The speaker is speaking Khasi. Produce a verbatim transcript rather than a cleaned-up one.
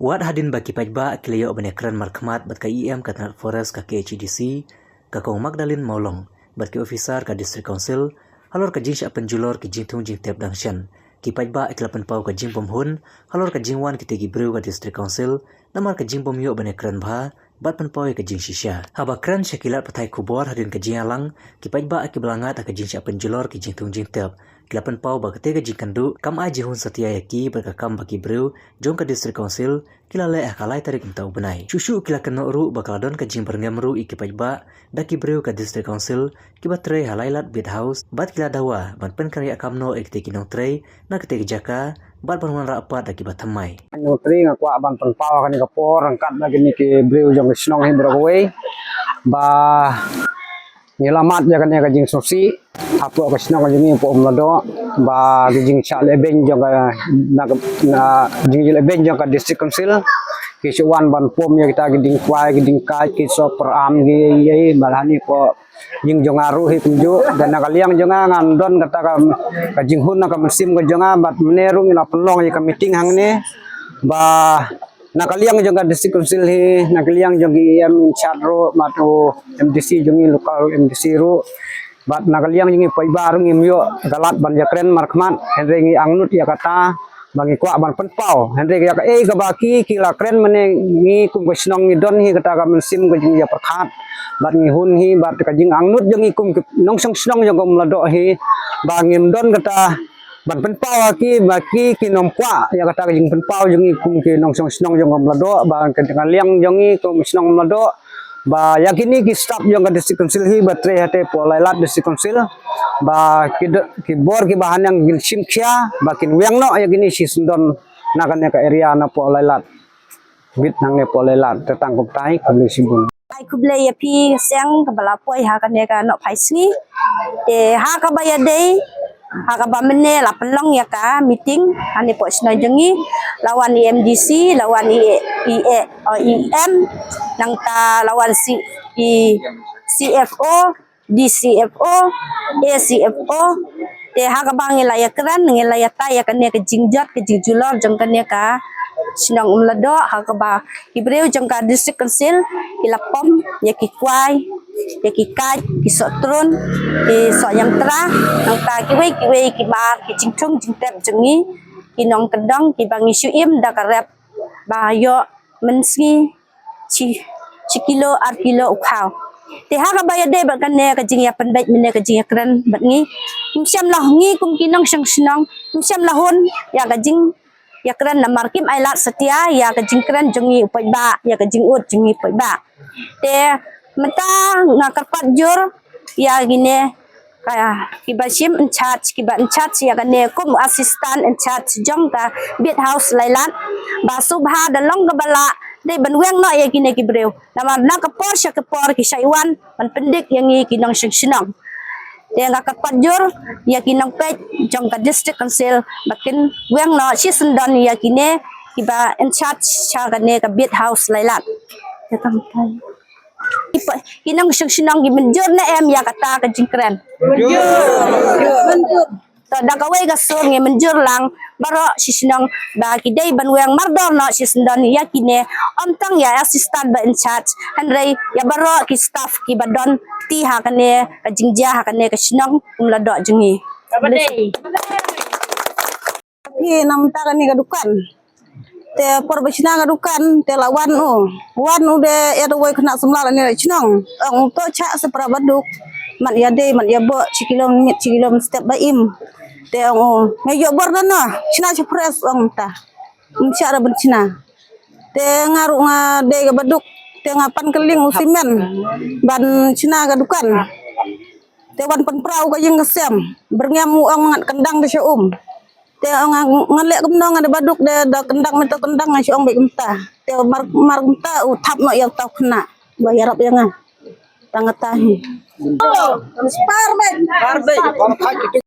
Wat hadien ba ki paidbah ki la ïoh ban ïakren markhmat bad ka E M ka tnat Forest ka K H A D C, ka Kong Magdalene Mawlong, bad ki officer ka District Council halor ka jingshah pynjulor ki jingthung jingtep dang shen, ki paidbah ki la pynpaw ka jingbymhun halor ka jingwan kitei ki briew ka District Council namar ka jingbymïoh ban ïakren bha bad pynpaw ïa ka jingshisha. Haba kren sha ki lad pathai khubor hadien ka jingïalang, ki paidbah ki ba la ngat ha ka jingshah pynjulor ki jingthung jingtep ki la pynpaw ba katei ka jingkynduh kam ai jinghun satia ïa ki bad ka kam ba ki briew jong ka District Council ki la leh ha ka lai tarik mynta u bnai. Shuh shuh ki la kynnoh ruh ba ka la don ka jingbyrngem ruh ïa ki paidbah da ki briew ka District Council ki ba trei ha lai lad Bit House bad ki la dawa ban pynkynriah kamno ïa kitei ki nongtrei na katei ka jaka bad ban wanrah pat da ki ba thymmai. Nongtrei, nga kwah ban pynpaw ha kane ka por ryngkat bad kine ki briew jong ka shnong hi baroh kawei ba ngi la mad ïa kane ka jingsngewsih hapoh ka shnong jong ngi hapoh Umladoh, ba ka jingshah lehbeiñ jong ka, na ka, na jinglehbeiñ jong ka District Council, ki shu wan ban pom ïa kita ki dieng kwai, ki dieng kait, ki sop pyrham, ki ïa, ba lane ko jing jong nga ruh hi kumjuh, da na ka liang jong nga ngan don kata ka, ka jinghun na ka mynsiem ka jong nga, bad mynne ruh ngi la pynlong ïa ka meeting hangne, ba na ka liang jong ka District Council hi, na ka liang jong ki E M in charge ruh, bad u M D C jong ngi, local M D C ruh, bad na ka liang jong ngi paidbah ruh ngim ïoh ka lad ban ïakren markhmat, hynrei ngi angnud ïa kata ba ngi kwah ban pynpaw, hynrei ïa kaei kaba ki, ki la kren mynne, ngi kum ka shnong ngi don hi kata ka mynsiem ka jingïapyrkhat, bad ngi hun hi, bad ka jingangnud jong ngi kum ki nongshong shnong jong ka Umladoh hi, ba ngim don kata ban pynpaw ha ki, ba ki, kim kwah ïa kata ka jingpynpaw jong ngi kum ki nongshong shnong jong ka Umladoh, ba ka, ka liang jong ngi kum shnong Umladoh, ba ïa kine ki staff jong ka District Council hi ba trei hatei hapoh Laitlad District Council, ba ki do-, ki bor ki ba haneng kin shim khia, ba kin weng noh ïa kine shisyndon na kane ka area na hapoh Laitlad. Bit nangne hapoh Laitlad, te tang kumtai, khublei shibun. Ai khublei ïa phi seng kaba la poi ha kane ka nohphai sngi. Te ha kaba ïadei, ha kaba mynne la pynlong ïa ka meeting hangne hapoh shnong jong ngi, la wan i M D C, la wan i, i, i, o, E M, nangta la wan C, i C F O, D C F O, A C F O. Te ha kaba ngi la ïakren, ngi la ïatai ïa kane ka jingjot, ka jingjulor jong kane ka shnong Umladoh, ha kaba ki briew jong ka District Council ki la pom ïa ki kwai, ïa ki kait, ki soh trun, ki soh ïam tra, nangta kiwei kiwei ki mar ki jingthung jingtep jong ngi ki nongkyndong kiba ngi shu im da ka rep ba ïoh mynsngi shi, shi kilo ar kilo u khaw. Te ha kaba ïadei bad kane ka jingïapynbeit mynne ka jingïakren bad ngi, ngim shym la, ngi kum ki nongshong shnong ngim shym la hun ïa ka jing ïakren namar kim ailad satia ïa ka jingkren jong ngi u paidbah, ïa ka jingud jong ngi u paidbah. Te mynta nga kyrpad jur ïa kine ka, kiba shim in charge, kiba in charge ïa kane kum assistant in charge jong ka Bit House Laitlad, ba sngewbha da long kaba lah dei ban weng noh ïa kine ki briew. Namar na ka por sha ka por ki shait wan ban pyndik ïa ngi ki nongshong shnong. Te nga kyrpad jur ïa ki nongpeit jong ka District Council ba kin weng noh shisyndon ïa kine kiba in charge sha kane ka Bit House Laitlad. Te tang tai. Ki pa-, ki nongshong shnong ki mynjur ne em ïa kata ka jingkren? Mynjur. To da kawei ka sur ngi mynjur lang baroh shi shnong ba ki dei ban weng mardor noh shisyndon ïa kine, ym tang ïa assistant ba in charge, hynrei ïa baroh ki staff kiba don kti ha kane ka jingjia ha kane ka shnong Umladoh jong ngi. Phi namar kane ka dukan. Te por ba shna ka dukan, te la wan u. Wan u de, ïa da wei khynnah samla lane la shnong. Ong u to chah sa para baduk. Mat ïa dei, mat ïa boh, shi kilo miet, shi kilo step ba im. Te ong u, nga ïoh bor da noh, shna sha press ong ta. Ym shah ra ban shna. Te nga ruh nga dei ka baduk, te nga pan kylliang u simen ban shna ka dukan. Te wan pynpra u ka ïing ka sem, byrngem u ong ngat kyndang da sha um. Te ong nga, ngan leh kumno, nga da baduk de, da kyndang mynta kyndang nga shu ong beit kumta. Te mar, mar kumta u thap noh ïa uta u khynnah ba ïarap ïa nga. Tang kata hi. Spar beit. Spar beit.